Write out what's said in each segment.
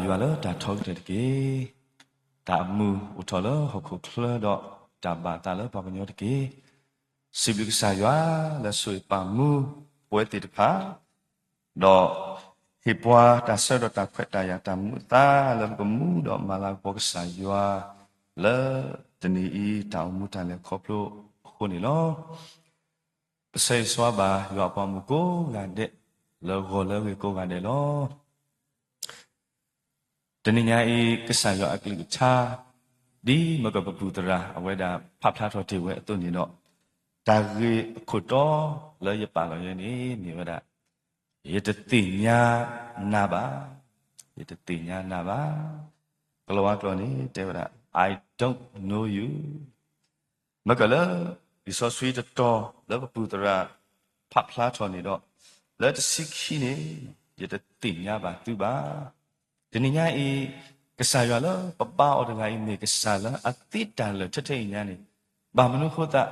ယွၤလၢတၢ်ထီကတၢၢ်တက့ၢ်. တၢ်အမုာ်အိၣ်ထီၣ်လၢဟီၣ်ခိၣ်ချၢဒီး တၢ်ဘၣ်သးလၢပှၤကညီတက့ၢ်. စံးဘျုးကစၢ်ယွၤလၢဆိၣ်ဂ့ၤပာ်မူပဝဲသ့ၣ်တဖၣ် ဒီးဟ့ၣ်ပှၤတၢ်ဆၢကတီၢ် တၢ်ခွဲးတၢ်ယာ် တၢ်မူအသါ လၢပကမူဒီးမၤလၤကပီၤကစၢ်ယွၤ လၢတနံၤအံၤ တၢ်အိၣ်မူတၢ်လဲၤခီဖျိအဃိန့ၣ်လီၤ. ပဆၢဂ့ၤဆၢဝါဘၣ် ယွၤအပှၤမုၣ်ကိးဂၤဒဲး လၢဂီၤလၢအဂ့ၤကိးဂၤဒဲးလီၤ. တနံၤညါအံၤ ကစၢ်ယွၤအကလုၢ်ကထါ ဒ်မကပပုၢ်သရၣ် အဝဲဒၣ်ဖးဖျါထီၣ်တ့ၢ်ဝဲအသိးန့ၣ်ဒီး, တၢ်ဂ့ၢ်အခိၣ်တီလၢယပာ်လီၤယဲန့ၣ် မ့ၢ်ဝဲဒၣ် ယတသ့ၣ်ညါနၤဘၣ်, ယတသ့ၣ်ညါနၤဘၣ်. ကလီၤဝါကျိာ်န့ၣ် တဲဝဲဒၣ် I don't know you. မ့ၢ်ကလၢ လံာ်စီဆှံတတီၤလၢပပုၢ်သရၣ် ဖးဖျါထီၣ်န့ၣ်ဒီး, လၢတဆံခံန့ၣ် ယတသ့ၣ်ညါဘၣ်သုဘၣ်. တနံၤညါအံၤ ကစၢ်ယွၤလၢပဘါအီၤတဂၤအံၤ မ့ၢ်ကစၢ်လၢအသ့တၢ်လၢာ်ထဲထဲအံၤညါန့ၣ်, ဘၣ်မနုၤအဃိသတး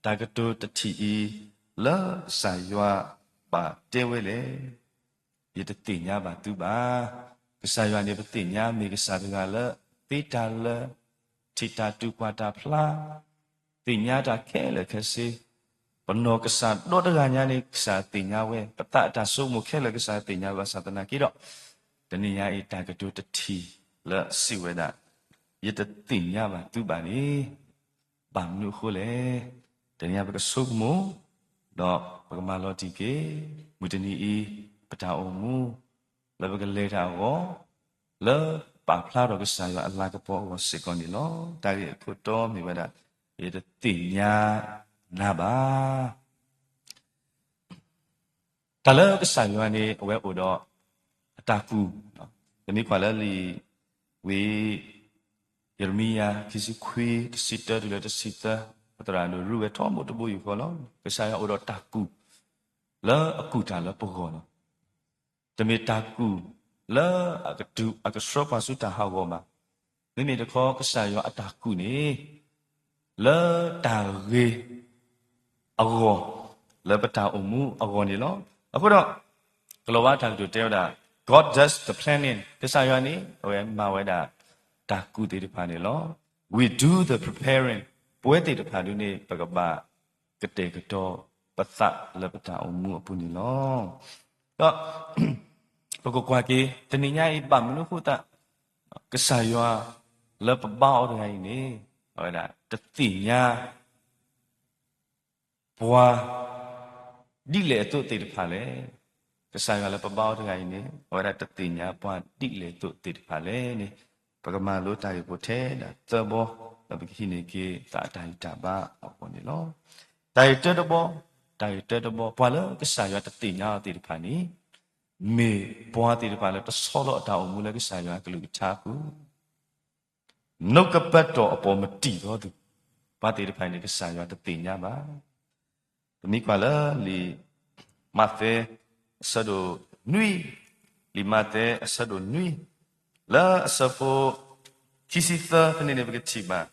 တၢ်ကတိၤတထံၣ်အံၤ လၢကစၢ်ယွၤဘၣ်တဲဝဲလဲၣ်. ယတသ့ၣ်ညါဘၣ်သုဘၣ်. ကစၢ်ယွၤန့ၣ် ပသ့ၣ်ညါ မ့ၢ်ကစၢ်တဂၤလၢ သ့တၢ်လၢာ်, ထံၣ်တၢ်တုၤကွၢ်တၢ်ဖျါ, သ့ၣ်ညါတၢ်ခဲလၢာ်ခဲဆ့, ပနီၢ်ကစၢ်ဒီတဂၤညါန့ၣ် ကစၢ်သ့ၣ်ညါဝဲ, ပသးအတၢ်ဆိကမိၣ်ခဲလၢာ် ကစၢ်သ့ၣ်ညါဝဲ ဘၣ်ဆၣ်သနာ်က့ဒီး, တနံၤညါအံၤ တၢ်ကတိၤတထံၣ်လၢစံးဝဲဒၣ်, ယတသ့ၣ်ညါဘၣ်သုဘၣ်န့ၣ် ဘၣ်မနုၤအဃိလဲၣ်. တနံၤညါပကဆိကမိၣ်, ဒီးပကမၤလီၤတံၢ်က့ၤ မုၢ်တနံၤအံၤ ပတၢ်အိၣ်မူ လၢပကလဲၤတၢ်အဂီၢ်, လၢပာ်ဖျါထီၣ်ကစၢ်ယွၤအလၤကပီၤအဂီၢ်စ့ၢ်ကီးန့ၣ်လီၤ. တၢ်ဂ့ၢ်အခိၣ်တီမ့ၢ်ဝဲဒၣ်, ယတသ့ၣ်ညါနၤဘၣ်. တၢ်လၢကစၢ်ယွၤန့ၣ် အဝဲအိၣ်ဒီးအတၢ်ကူၣ်, ပမ့ၢ်ကွၢ်လၢလံာ်ဝံယံးရမံယၤ ခံဆံခွံ တဆံတၢတုၤလၢတဆံသၢ, ပသရၣ်ဒိၣ်ရူဝဲထီဘိတဘိယူၢ်ဃီလီၤ. ကစၢ်ယွၤအိၣ်ဒီးတၢ်ကူၣ် လၢအကူၣ်တၢ်လၢပဂီၢ်လီၤ. တမ့ၢ်တၢ်ကူၣ်လၢအကတုၤအကဆှၢပှၤဆူတၢ်ဟးဂီၤဘၣ်. မ့မ့ၢ်တခီ ကစၢ်ယွၤအတၢ်ကူၣ်န့ၣ် လၢတၢ်ဂ့ၤအဂီၢ်, လၢပတၢ်အိၣ်မူအဂီၢ်န့ၣ်လီၤ. အဃိဒီး ကလီၤဝါတၢ်ကတိၤတဲဝဲဒၣ်, God does the planning. ကစၢ်ယွၤန့ၣ် အဝဲမၤဝဲဒၣ်တၢ်ကူၣ်သ့ၣ်တဖၣ်န့ၣ်လီၤ. We do the preparing. ပဝဲသ့ၣ်တဖၣ်ဒုန့ၣ် ပကဘၣ် ကတဲာ်ကတီၤပသးလၢပတၢ်အိၣ်မူအပူၤန့ၣ်လီၤ. ဒီး ပကကွၢ်က့ၤ တနံၤညါအံၤ ဘၣ်မနုၤအဃိသတး ကစၢ်ယွၤလၢပဘါအီၤတဂၤအံၤန့ၣ် အဝဲဒၣ်တသ့ၣ်ညါ ပှၤဒ်လဲၣ်အသိးသ့ၣ်တဖၣ်လဲၣ်. ကစၢ်ယွၤလၢပဘါအီၤတဂၤအံၤန့ၣ် အဝဲဒၣ်တသ့ၣ်ညါပှၤဒ်လဲၣ်အသိးသ့ၣ်တဖၣ်လဲၣ်န့ၣ် ပကမၤလိတၢ်ဂ့ၢ်ဖိထဲဒၣ်သၢဘီ ဒီးပကဟံးန့ၢ်က့ၤသးအတၢ်ဂံၢ်တၢ်ဘါအဂီၢ်န့ၣ်လီၤ. တၢ်ဂ့ၢ်တၢတဘီ, တၢ်ဂ့ၢ်တၢတဘီ, ပှၤလၢကစၢ်ယွၤတသ့ၣ်ညါအီၤသ့ၣ်တဖၣ်န့ၣ် မ့ၢ်ပှၤသ့ၣ်တဖၣ်လၢတဆီလီၤအတၢ်အိၣ်မူလၢကစၢ်ယွၤအကလုၢ်ကထါအပူၤ နိကပၢၤတီၢ်အပိာ်မတံာ်ဘီသု, ပှၤသ့ၣ်တဖၣ်အံၤန့ၣ် ကစၢ်ယွၤတသ့ၣ်ညါဘၣ်. ပမ့ၢ်ကွၢ်လၢလံာ်မးသဲအဆၢဒိၣ်နွံ, လံာ်မးသဲအဆၢဒိၣ်နွံ, လၢအဆၢဖိခံဆံသၢဖဲန့ၣ်န့ၣ် ပကထံၣ်ဘၣ်,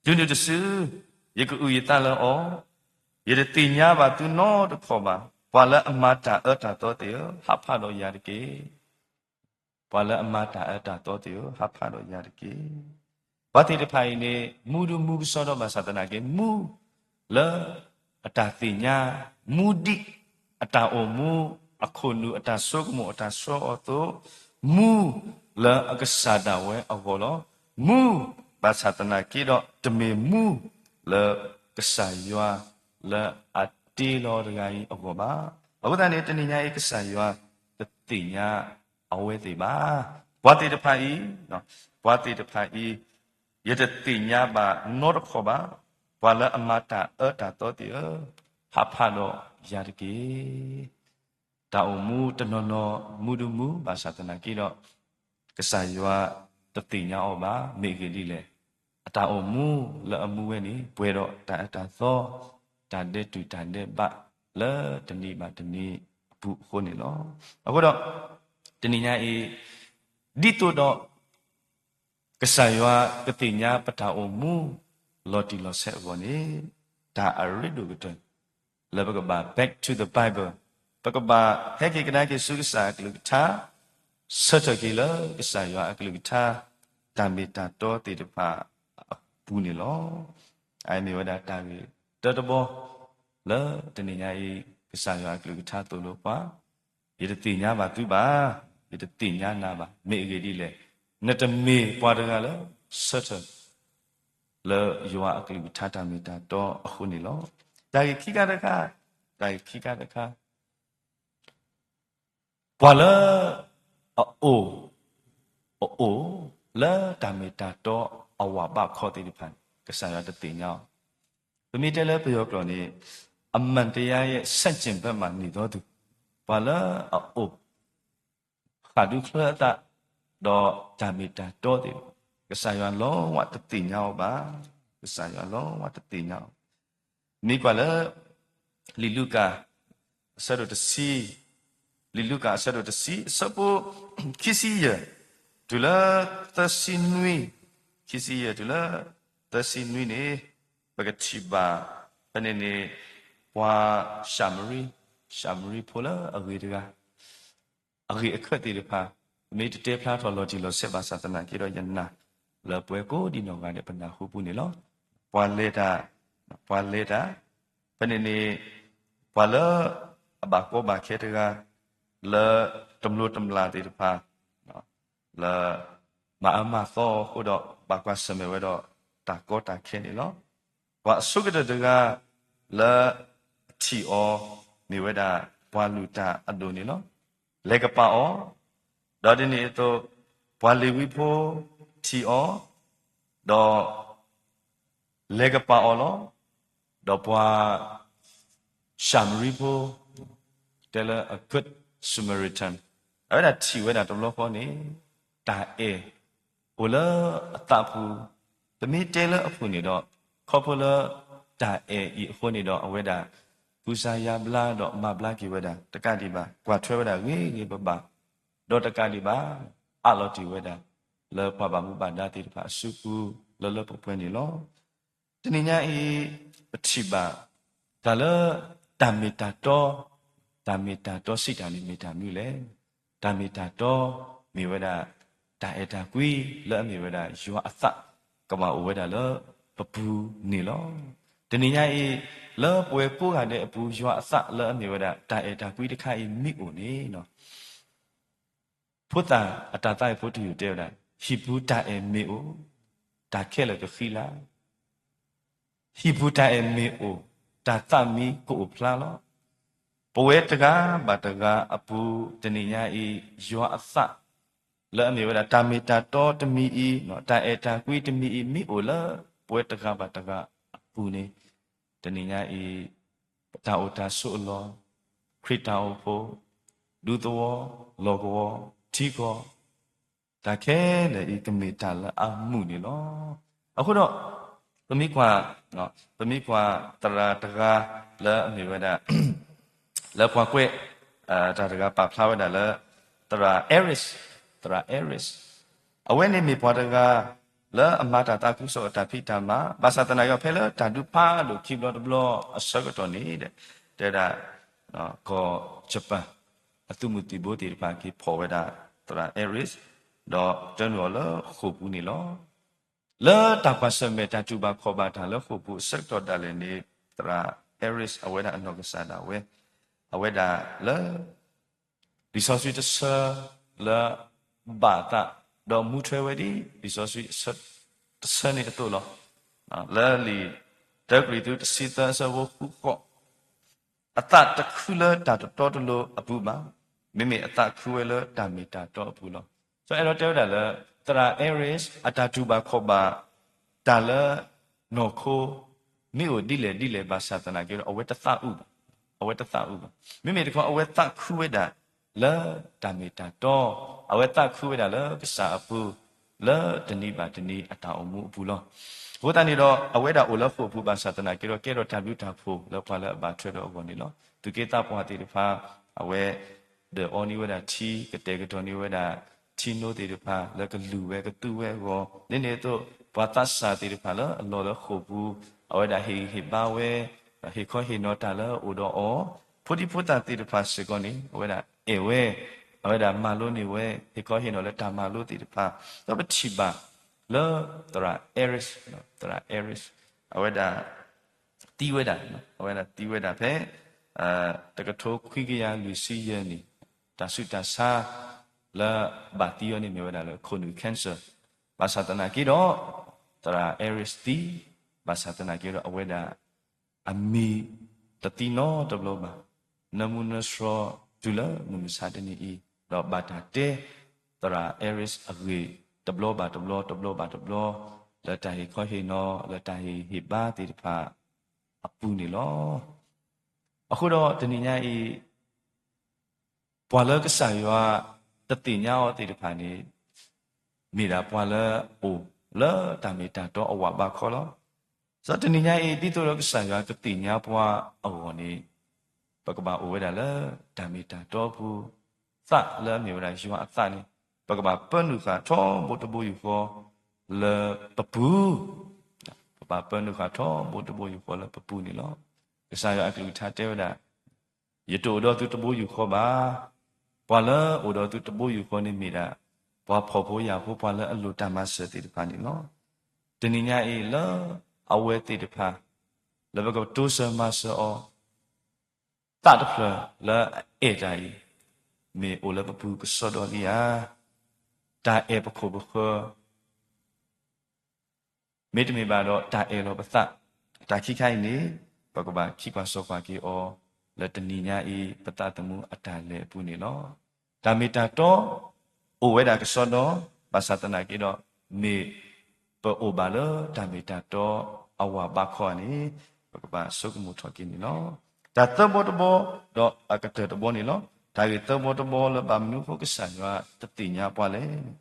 တုၤနုၤတစု, ယကအုၣ်ယသးလၢအီၤ, ယတသ့ၣ်ညါဘၣ်သုနီတခီၣ်ဘၣ်. ပှၤလၢအမၤတၢ်အၢတၢ်သီသ့ၣ်ဧၢ, ဟးဖးဒီးယၤတက့ၢ်. ပှၤလၢအမၤတၢ်အၢတၢ်သီသ့ၣ်ဧၢ, ဟးဖးဒီးယၤတက့ၢ်. ပှၤသ့ၣ်တဖၣ်အံၤန့ၣ် မူဒုမူကစီဒီဘၣ်ဆၣ်သနာ်က့ မူလၢအတၢ်သ့ၣ်ညါ, မူဒ်အတၢ်အိၣ်မူအခိၣ်နူာ် အတၢ်ဆိကမိၣ် အတၢ်ဆှၢအီၤအသိး, မူလၢအကစၢ်ဒၣ်ဝဲအဂီၢ်လီၤ. မူဘၣ်ဆၣ်သနာ်က့ဒီး တမ့ၢ်မူလၢကစၢ်ယွၤ လၢအတ့လီၤတဂၤအံၤအဂီၢ်ဘၣ်. အဃိသတးန့ၣ် တနံၤညါအံၤ ကစၢ်ယွၤတသ့ၣ်ညါအဝဲသ့ၣ်ဘၣ်. ပှၤသ့ၣ်တဖၣ်အံၤ, ပှၤသ့ၣ်တဖၣ်အံၤ, ယတသ့ၣ်ညါဘၣ်နီတခီၣ်ဘၣ်. ပှၤလၢအမၤတၢ်အၢတၢ်သီသ့ၣ်ဧၢ, ဟးဖးဒီးယၤတက့ၢ်. တၢ်အိၣ်မူတနီၤနီၤ မူဒုမူဘၣ်ဆၣ်သနာ်က့ဒီး ကစၢ်ယွၤတသ့ၣ်ညါအီၤဘၣ်. မ့ၢ်အဂ့ၢ်ဒ်လဲၣ်, အတၢ်အိၣ်မူလၢအမူဝဲန့ၣ် ပှဲၤဒီးတၢ်အၢတၢ်သီ, တၢ်ဒဲးတူၢ်တၢ်ဒဲးဘးလၢတနံၤဘၣ်တနံၤအပူၤအဃိန့ၣ်လီၤ. အဃိဒီး တနံၤညါအံၤ ဒ်သိးဒီး ကစၢ်ယွၤကသ့ၣ်ညါပတၢ်အိၣ်မူ လီၤတံၢ်လီၤဆဲးအဂီၢ်န့ၣ် တၢ်အရ့ဒိၣ်ကတၢၢ် လၢပကဘၣ် back to the Bible, ပကဘၣ်ဟဲက့ၤကဒါက့ၤဆူကစၢ်အကလုၢ်ကထါ, ဆၢထၢၣ်က့ၤလၢကစၢ်ယွၤအကလုၢ်ကထါ တၢ်မ့ၢ်တၢ်တီသ့ၣ်တဖၣ်အပူၤန့ၣ်လီၤ. အမ့ၢ်ဝဲဒၣ်တၢ်ဂ့ၢ်တၢတဘီ လၢတနံၤညါအံၤ ကစၢ်ယွၤအကလုၢ်ကထါသိၣ်လိပှၤ, ယတသ့ၣ်ညါဘၣ်သုဘၣ်, ယတသ့ၣ်ညါနၤဘၣ်. မ့ၢ်အဂ့ၢ်ဒ်လဲၣ်, နတမ့ၢ်ပှၤတဂၤလၢဆၢထၢၣ် လၢယွၤအကလုၢ်ကထါတၢ်မ့ၢ်တၢ်တီအဃိန့ၣ်လီၤ. တၢ်ဂ့ၢ်ခံခါတခါ, တၢ်ဂ့ၢ်ခံခါတခါ, ပှၤလၢအအိၣ်, အအိၣ်လၢတၢ်မ့ၢ်တၢ်တီအဝးဘးခီသ့ၣ်တဖၣ်န့ၣ် ကစၢ်ယွၤတသ့ၣ်ညါအီၤ. ပမ့ၢ်တဲလၢပယီၤကျိာ်န့ၣ် အမှန်တရားရဲ့ဆန့်ကျင်ဘက်မှာနေသောသူ, ပှၤလၢအအိၣ် ဃၣ်ဒူချၢအသး, ဒီးတၢ်မ့ၢ်တၢ်တီသ့ၣ်တဖၣ် ကစၢ်ယွၤလီၤဝဲတသ့ၣ်ညါအီၤဘၣ်, ကစၢ်ယွၤလီၤဝဲတသ့ၣ်ညါအီၤ. မ့ၢ်ကွၢ်လၢ လံာ်လူၤကၣ် အဆၢဒိၣ်တဆံ, လံာ်လူၤကၣ်အဆၢဒိၣ်တဆံ အဆၢဖိခံဆံယဲၢ် တုၤလၢသၢဆံနွံ, ခံဆံယဲၢ်တုၤလၢသၢဆံနွံန့ၣ် ပကထံၣ်ဘၣ် ဖဲန့ၣ်န့ၣ် ပှၤၡၤမရံ, ၡၤမရံဖိလၢအဂ့ၤတဂၤ အဂ့ၢ်အခၢၣ်သ့ၣ်တဖၣ် မ့ၢ်တတဲဖျါထီၣ်လီၤတံၢ်လီၤဆဲးဘၣ်ဆၣ်သနာ်က့ဒီး ယနာ်လၢပှၤကိးဒံနီၢ်ဂၤဒဲး ပနၢ်ဟူပူၤန့ၣ်လီၤ. ပှၤလဲၤတၢ်, ပှၤလဲၤတၢ်, ဖဲန့ၣ်န့ၣ် ပှၤလၢအဘၣ်ကီဘၣ်ခဲတဂၤ လၢတမျိးတမျာ်သ့ၣ်တဖၣ် လၢမၤအၢမၤသီအဃိဒီး ဘၣ်ကွၢ်ဆၢၣ်မဲာ်ဝဲဒီးတၢ်ကီတၢ်ခဲန့ၣ်လီၤ. ပှၤအဆိကတၢၢ်တဂၤ လၢထံၣ်အီၤ မ့ၢ်ဝဲဒၣ်ပှၤလုၢ်တၢ်အဒိၣ်န့ၣ်လီၤ. လဲၤကပာ်အီၤ, ဒီးဒ်န့ၣ်အသိး ပှၤလ့ၤဝံဖိထံၣ်အီၤ, ဒီး လဲၤကပာ်အီၤလီၤ. ဒီးပှၤၡၤမရံဖိ တဲလၢ a good Samaritan အဝဲဒၣ်ထံၣ်ဝဲဒၣ်တဘျီဃီန့ၣ် တၢ်အဲၣ်အိၣ်လၢအသးပူၤ, ပမ့ၢ်တဲလၢအပူၤန့ၣ်ဒီး ခီဖျိလၢတၢ်အဲၣ်အံၤအဃိန့ၣ်ဒီး အဝဲဒၣ် ကူစါယါဘျါဒီးမၤဘျါက့ၤဝဲဒၣ် တကးဒံးဘၣ် ကွၢ်ထွဲဝဲဒၣ်ဂ့ၤဂ့ၤဘၣ်ဘၣ် ဒီးတကးဒံးဘၣ် အးလီၤတ့ၢ်ဝဲဒၣ် လၢပှၤဘၣ်မူဘၣ်ဒါသ့ၣ်တဖၣ်အစုပူၤ လၢလၢပှဲၤပှဲၤန့ၣ်လီၤ. တနံၤညါအံၤ ပထံၣ်ဘၣ် တၢ်လၢ တၢ်မ့ၢ်တၢ်တီ, တၢ်မ့ၢ်တၢ်တီစံးတၢ်န့ၣ်မ့ၢ်တၢ်မနုၤလဲၣ်. တၢ်မ့ၢ်တၢ်တီ မ့ၢ်ဝဲဒၣ် တၢ်အဲၣ်တၢ်ကွံလၢအမ့ၢ်ဝဲဒၣ်ယွၤအသး ကဘၣ်အိၣ်ဝဲဒၣ်လၢပပူၤန့ၣ်လီၤ. တနံၤညါအံၤ လၢပဝဲကိးဂၤဒဲးအပူၤ ယွၤအသးလၢအမ့ၢ်ဝဲဒၣ် တၢ်အဲၣ်တၢ်ကွံတခါအံၤမ့ၢ်အိၣ်န့ၣ် ဖိသၣ်အတၢ်သးအံၤဖိတယုၢ်တဲဝဲဒၣ် ဟံၣ်ပူၤတၢ်အဲၣ်မ့ၢ်အိၣ်, တၢ်ခဲလၢာ်ကဃံလၤ, ဟံၣ်ပူၤတၢ်အဲၣ်မ့ၢ်အိၣ်, တၢ်သးမံကအိၣ်ဖျါလီၤ. ပဝဲတဂၤဘၣ်တဂၤအပူၤ တနံၤညါအံၤ ယွၤအသး လၢအမ့ၢ်ဝဲဒၣ် တၢ်မ့ၢ်တၢ်တီတမံၤအံၤ, တၢ်အဲၣ်တၢ်ကွံတမံၤအံၤ မ့ၢ်အိၣ်လၢပဝဲတဂၤဘၣ်တဂၤအပူၤန့ၣ် တနံၤညါအံၤ ပတၢ်အိၣ်တၢ်ဆိးအလီၢ်, ခရံာ်တၢ်အိၣ်ဖှိၣ်, ဒူသဝီ, လီၢ်ကဝီၤ, ထံကီၢ်, တၢ်ခဲလၢာ်အံၤ ကမ့ၢ်တၢ်လၢအမုာ်န့ၣ်လီၤ. အဃိဒီး ပမ့ၢ်ကွၢ်, ပမ့ၢ်ကွၢ်သရၣ်တဂၤလၢအမ့ၢ်ဝဲဒၣ် လၢပှၤကွဲး တၢ်တဂၤပာ်ဖျါဝဲဒၣ်လၢ သရၣ် Harris, သရၣ် Harris အဝဲန့ၣ်မ့ၢ်ပှၤတဂၤ လၢအမၤတၢ်သးခုကစီၣ်အတၢ်ဖံးတၢ်မၤ ဘၣ်ဆၣ်သနာ်က့ ဖဲလၢတၢ်ဒုးဖးဒိၣ်ခံဘျီတဘျီအဆၢကတီၢ်န့ၣ် တဲဒၣ် ကီၢ် Japan အသုးမုၢ်သံၣ်ဘိသ့ၣ်တဖၣ်က့ၤဖီၣ်ဝဲဒၣ် သရၣ် Harris ဒီးတၢနုာ်အီၤလၢဃိာ်ပူၤန့ၣ်လီၤ. လၢတၢ်ကွၢ်ဆၢၣ်မဲာ်တၢ်တူၢ်ဘၣ်ခီၣ်ဘၣ်တၢ်လၢဃိာ်ပူၤအဆၢကတီၢ်ဒၣ်လဲာ်န့ၣ် သရၣ် Harris အဝဲဒၣ်အနီၢ်ကစၢ်ဒၣ်ဝဲ အဝဲဒၣ်လၢ လံာ်စီဆှံတဆၢ လၢဘၣ်အသး ဒီးမူထွဲဝဲဒ် လံာ်စီဆှံတဆၢန့ၣ်အသိးလီၤ. လၢလံာ်တၢကရံၣ်သူးတဆံသၢအဆၢဖိဃုဃိး အသးတခုလၢတၢ်တတီတလိၤအပူၤဘၣ်, မ့မ့ၢ်အသးခုဝဲလၢတၢ်မ့ၢ်တၢ်တီအပူၤလီၤ. စီၤအဲၣ်ဒိးတဲဝဲဒၣ်လၢ သရၣ် Harris အတၢ်တူၢ်ဘၣ်ခီၣ်ဘၣ် တၢ်လၢနီၢ်ခိ မ့ၢ်အိၣ်ဒ်လဲၣ်ဒ်လဲၣ်ဘၣ်ဆၣ်သနာ်က့ဒီး အဝဲတသးအုးဘၣ်, အဝဲတသးအုးဘၣ်. မ့မ့ၢ်တခီ အဝဲသးခုဝဲဒၣ်လၢတၢ်မ့ၢ်တၢ်တီ, အဝဲသးခုဝဲဒၣ်လၢကစၢ်အပူၤ လၢတနံၤဘၣ်တနံၤအတၢ်အိၣ်မူအပူၤလီၤ. အဃိသတးန့ၣ်ဒီး အဝဲဒၣ်အိၣ်လၢဃိာ်ပူၤဘၣ်ဆၣ်သနာ်က့ဒီး ကဲထီၣ်တၢ်ဘျုးတၢ်ဖှိၣ်လၢပှၤလၢအဘၣ်ထွဲဒီးအဂီၢ်န့ၣ်လီၤ. သူၣ်က့သးပှၢ်သ့ၣ်တဖၣ် အဝဲ ဒၢးအီန့ၢ်ဝဲဒၣ်ထံ, ကတဲာ်ကတီၤန့ၢ်ဝဲဒၣ်ထံနိသ့ၣ်တဖၣ် လၢကလူၤဝဲကသူဝဲအဂီၢ်, ဒ်န့ၣ်အသိး ပှၤသးစၢ်သ့ၣ်တဖၣ်လၢအလီၤလၢဃိာ်ပူၤ အဝဲဒၣ်ဟ့ၣ်ဂံၢ်ဟ့ၣ်ဘါဝဲ, ဟ့ၣ်ခီဟ့ၣ်နီၤတၢ်လၢအအိၣ်ဒီးအီၤ, ဖိဒံဖိသၣ်သ့ၣ်တဖၣ်စ့ၢ်ကီးန့ၣ် အဝဲဒၣ်အဲၣ်ဝဲ အဝဲဒၣ်မၤလိန့ၢ်ဝဲ ဟ့ၣ်ခီဟ့ၣ်နီၤလၢတၢ်မၤလိသ့ၣ်တဖၣ်, ဒီးပထံၣ်ဘၣ်လၢ သရၣ် Harris, သရၣ် Harris အဝဲဒၣ်သံဝဲဒၣ်, အဝဲဒၣ်သံဝဲဒၣ်ဖဲ တကထိခွံကယၤလွံၢ်ဆံယဲၢ်နံၣ်, တၢ်ဆူးတၢ်ဆါလၢဘၣ်သံအီၤန့ၣ်မ့ၢ်ဝဲဒၣ်လၢ colon cancer, ဘၣ်ဆၣ်သနာ်က့ဒီး သရၣ် Harris သံ, ဘၣ်ဆၣ်သနာ်က့ဒီး အဝဲဒၣ်အမံၤတသံနီတဘျီဘၣ်, နၢမူနၢဆှီတုၤလၢမုၢ်မဆါတနံၤအံၤ, ဒီးဘၣ်တၢ်တဲသရၣ် Harris အဂ့ၢ် တဘျီဘၣ်တဘျီ တဘျီဘၣ်တဘျီ, လၢတၢ်ဟ့ၣ်ခီဟ့ၣ်နီၤ လၢတၢ်ဟ့ၣ်ဟ့ၣ်ဘါသ့ၣ်တဖၣ်အပူၤန့ၣ်လီၤ. အဃိဒီးတနံၤညါအံၤ ပှၤလၢကစၢ်ယွၤတသ့ၣ်ညါအီၤသ့ၣ်တဖၣ်န့ၣ် မ့ၢ်ဒၣ်ပှၤလၢအအိၣ်လၢတၢ်မ့ၢ်တၢ်တီအဝးဘးခီလီၤ. ဒီးတနံၤညါအံၤ ဒ်သိးဒီးကစၢ်ယွၤကသ့ၣ်ညါပှၤအဂီၢ်န့ၣ်, ပကဘၣ်အိၣ်ဝဲဒၣ်လၢတၢ်မ့ၢ်တၢ်တီအပူၤ, သးလၢအမ့ၢ်ဝဲဒၣ်ယွၤအသးန့ၣ်, ပကဘၣ်ပၢနုာ်ဃာ်ထီဘိတဘိယူၢ်ဃီလၢပပူၤ, ပဘၣ်ပၢနုာ်ဃာ်ထီဘိတဘိယူၢ်ဃီလၢပပူၤန့ၣ်လီၤ. ကစၢ်ယွၤအကလုၢ်ကထါတဲဝဲဒၣ်, ယတအိၣ်ဒီးသုတဘိယူၢ်ဃီဘၣ်. ပှၤလၢအအိၣ်ဒီးသုတဘိယူၢ်ဃီန့ၣ်မ့ၢ်ဒၣ် ပှၤဖှီၣ်ဖိယာ်ဖိ ပှၤလၢအလိၣ်တၢ်မၤစၢၤသ့ၣ်တဖၣ်န့ၣ်လီၤ. တနံၤညါအံၤလၢအဝဲသ့ၣ်တဖၣ် လၢပကတိစၢၤမၤစၢၤအီၤ သးတဖျၢၣ်လၢအအဲၣ်တၢ်အံၤ မ့ၢ်အိၣ်လၢပပူၤကစီဒီလံဧါ. တၢ်အဲၣ်ပခိၣ်ပဃၢၤ မ့တမ့ၢ်ဘၣ်ဒီးတၢ်အဲၣ်လီၤပသး, တၢ်ခံခါအံၤန့ၣ် ပကဘၣ်ခံကွၢ်စီကွၢ်က့ၤအီၤ လၢတနံၤညါအံၤ ပသးသမူအတၢ်လဲၤအပူၤန့ၣ်လီၤ. တၢ်မ့ၢ်တၢ်တီ အိၣ်ဝဲဒၣ်ကစီဒီ, ဘၣ်ဆၣ်သနာ်က့ဒီး မ့ၢ်ပအိၣ်ဘၣ်လၢတၢ်မ့ၢ်တၢ်တီအဝးဘးခီဧါန့ၣ် ပကဘၣ်ဆိကမိၣ်ထီၣ်က့ၤန့ၣ်လီၤ. တၢ်သၢဘီတဘီ ဒီးအကတၢၢ်တဘီန့ၣ်လီၤ. တၢ်ဂ့ၢ်သၢဘီတဘီလၢဘၣ်မနုၤအဃိကစၢ်ယွၤတသ့ၣ်ညါပှၤလဲၣ်န့ၣ်,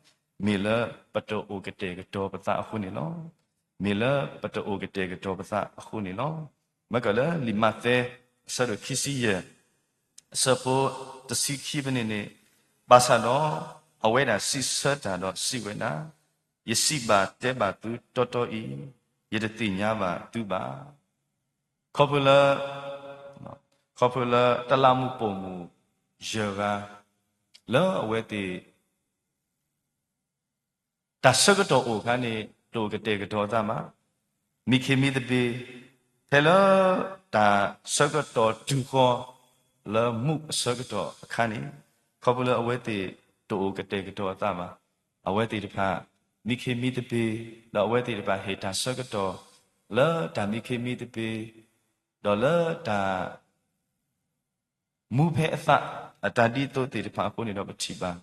မ့ၢ်လၢပတအိၣ်ကတဲာ်ကတီၤပသးအဃိန့ၣ်လီၤ. မ့ၢ်လၢပတအိၣ်ကတဲာ်ကတီၤပသးအဃိန့ၣ်လီၤ. မ့ၢ်ကလၢလံာ်မးသဲ အဆၢဒိၣ်ခံဆံယဲၢ် အဆၢဖိတဆံခံဖဲန့ၣ်န့ၣ်, ဘၣ်ဆၣ်ဒီး အဝဲဒၣ်စံးဆၢတၢ်ဒီးစံးဝဲဒၣ်, ယစံးဘၣ်တဲဘၣ်သုတီတီအံၤ, ယတသ့ၣ်ညါဘၣ်သုဘၣ်. ခီဖျိလၢ ခီဖျိလၢတလးမူးပိာ်မုၣ်ယဲၢ်ဂၤ လၢအဝဲသ့ၣ် တၢ်ဆၢကတီၢ်အိၣ်အခါန့ၣ် တအိၣ်ကတဲာ်ကတီၤအသးဘၣ်. မံခ့မံသပ့ၤ ဖဲလၢတၢ်ဆၢကတီၢ်တုၤဃီၤ လၢမူးအဆၢကတီၢ်အခါန့ၣ်, ခီဖျိလၢအဝဲသ့ၣ်တအိၣ်ကတဲာ်ကတီၤအသးဘၣ်. အဝဲသ့ၣ်တဖၣ် မံခ့မံသပ့ၤ ဒီးအဝဲသ့ၣ်တဖၣ်ဟ့ၣ်တၢ်ဆၢကတီၢ် လၢတၢ်မံခ့မံသပ့ၤ ဒီးလၢတၢ် မူးဖဲအသး အတၢ်ဒ်သိးသ့ၣ်တဖၣ်အဃိန့ၣ်ဒီး ပထံၣ်ဘၣ်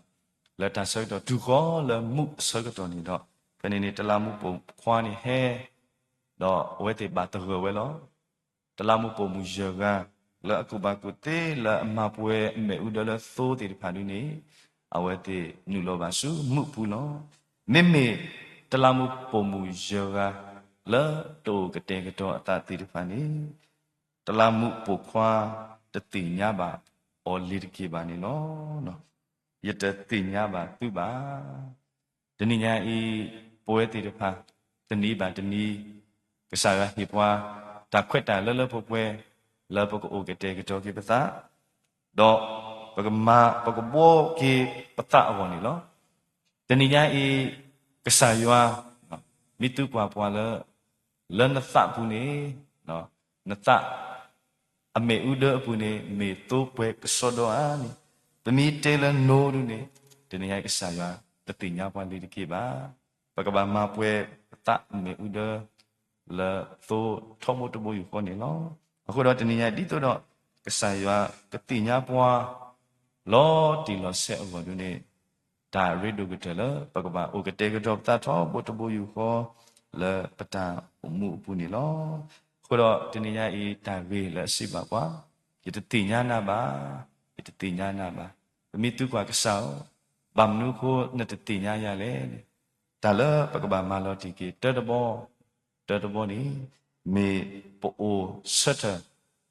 လၢတၢ်ဆၢကတီၢ်တုၤဃီၤလၢမူးအဆၢကတီၢ်န့ၣ်ဒီး ဖဲန့ၣ်န့ၣ် တလးမူးပိာ်ခွါန့ၣ်ဟဲ ဒီးအဝဲသ့ၣ်ဘၣ်သဂၢၢ်ဝဲလီၤ. တလးမူးပိာ်မုၣ်ယဲၢ်ဂၤ လၢအကူၣ်ဘၣ်ကူၣ်သ့လၢအမၤပှဲၤအမ့ၣ်အူဒၢလၢသိသ့ၣ်တဖၣ်ဒုန့ၣ် အဝဲသ့ၣ်နုာ်လီၤဘၣ်ဆူမူးအပူၤလီၤ. မ့မ့ၢ်တလးမူးပိာ်မုၣ်ယဲၢ်ဂၤ လၢတအိၣ်ကတဲာ်ကတီၤအသးသ့ၣ်တဖၣ်န့ၣ် တလးမူးပိာ်ခွါ တသ့ၣ်ညါဘၣ်အီၤလ့ၤတက့ၢ်ဘၣ်န့ၣ်လီၤ. ယတသ့ၣ်ညါဘၣ်သုဘၣ်. တနံၤညါအံၤ ပဝဲသ့ၣ်တဖၣ် တနံၤဘၣ်တနံၤ ကစၢ်ယွၤဟ့ၣ်ပှၤ တၢ်ခွဲးတၢ်ယာ်လၢလၢပှဲၤပှဲၤ လၢပကအိၣ်ကတဲာ်ကတီၤက့ၤပသး ဒီးပကမၤ ပကဘှီက့ၤပသးအဂီၢ်န့ၣ်လီၤ. တနံၤညါအံၤ ကစၢ်ယွၤ မ့ၢ်သံကွၢ်ပှၤလၢ လၢနသးပူၤန့ၣ် နသး အမ့ၣ်အူဒၢအပူၤန့ၣ် မ့ၢ်သိပှဲၤကစီဒီဧါန့ၣ်, ပမ့ၢ်တဲလၢ no ဒုန့ၣ် တနံၤညါအံၤကစၢ်ယွၤ တသ့ၣ်ညါပှၤလ့ၤတက့ၢ်ဘၣ်. ပကဘၣ်မၤပှဲၤပသးအမ့ၣ်အူဒၢ လၢသိထီဘိတဘိယူၢ်ဃီန့ၣ်လီၤ. အဃိဒီးတနံၤညါအံၤ ဒ်သိးဒီး ကစၢ်ယွၤကသ့ၣ်ညါပှၤ လီၤတံၢ်လီၤဆဲးအဂီၢ်ဒုန့ၣ် တၢ်ရ့ဒိၣ်ကတၢၢ်လၢ ပကဘၣ်အိၣ်ကတဲာ်ကတီၤပသးထီဘိတဘိယူၢ်ဃီ လၢပတၢ်အိၣ်မူအပူၤန့ၣ်လီၤ. အဃိဒီးတနံၤညါအံၤ တၢ်ဂ့ၢ်လၢအစံးဘၣ်ပှၤ, ယတသ့ၣ်ညါနၤဘၣ်, ယတသ့ၣ်ညါနၤဘၣ်. ပမ့ၢ်သံကွၢ်ကစၢ်ဧၢ, ဘၣ်မနုၤအဃိနတသ့ၣ်ညါယၤလဲၣ်န့ၣ်, တၢ်လၢပကဘၣ်မၤလီၤတံၢ်က့ၤ တၢတဘီ, တၢတဘီန့ၣ် မ့ၢ်ပအိၣ်ဆၢထၢၣ်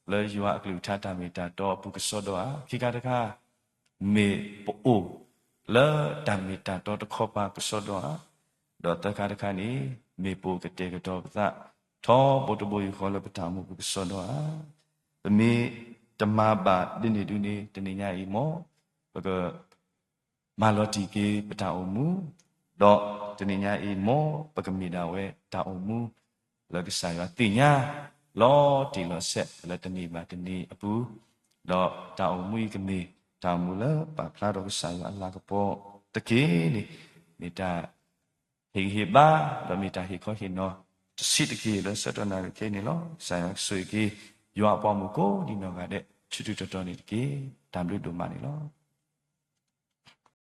လၢယွၤအကလုၢ်ကထါတၢ်မ့ၢ်တၢ်တီအပူၤကစီဒီဧါ. ခံခါတခါ မ့ၢ်ပအိၣ်လၢတၢ်မ့ၢ်တၢ်တီတခီပၤကစီဒီဧါ. ဒီးသၢခါတခါန့ၣ် မ့ၢ်ပအိၣ်ကတဲာ်ကတီၤပသး ထီဘိတဘိယူၢ်ဃီလၢပတၢ်အိၣ်မူပူၤကစီဒီဧါ. ပမ့ၢ်တမၤဘၣ်ဒ်န့ၣ်ဒုန့ၣ် တနံၤညါအံၤ မ်ပက မၤလီၤတံၢ်က့ၤပတၢ်အိၣ်မူ, ဒီးတနံၤညါအံၤ မ်ပကမ့ၢ်ဒၣ်ဝဲတၢ်အိၣ်မူ လၢကစၢ်ယွၤသ့ၣ်ညါ လီၤတံၢ်လီၤဆဲးလၢတနံၤဘၣ်တနံၤအပူၤ, ဒီးတၢ်အိၣ်မူအံၤကမ့ၢ်တၢ်အိၣ်မူလၢပာ်ဖျါထီၣ်ကစၢ်ယွၤအလၤကပီၤတက့ၢ်န့ၣ်, မ့ၢ်တၢ် ဟ့ၣ်ဂံၢ်ဟ့ၣ်ဘါ, ဒီးမ့ၢ်တၢ်ဟ့ၣ်ခီဟ့ၣ်နီၤတဆံးတက့ၢ်လၢဆၢကတီၢ်နၣ်ရံၣ်ခဲအံၤန့ၣ်လီၤ. ကစၢ်ယွၤကဆိၣ်ဂ့ၤက့ၤ ယွၤအပှၤမုၣ်ကိးဒံးနီၢ်ဂၤဒဲး ဆူထူတီတီန့ၣ်တက့ၢ်. တၢ်ဘျုးဒိၣ်မးန့ၣ်လီၤ.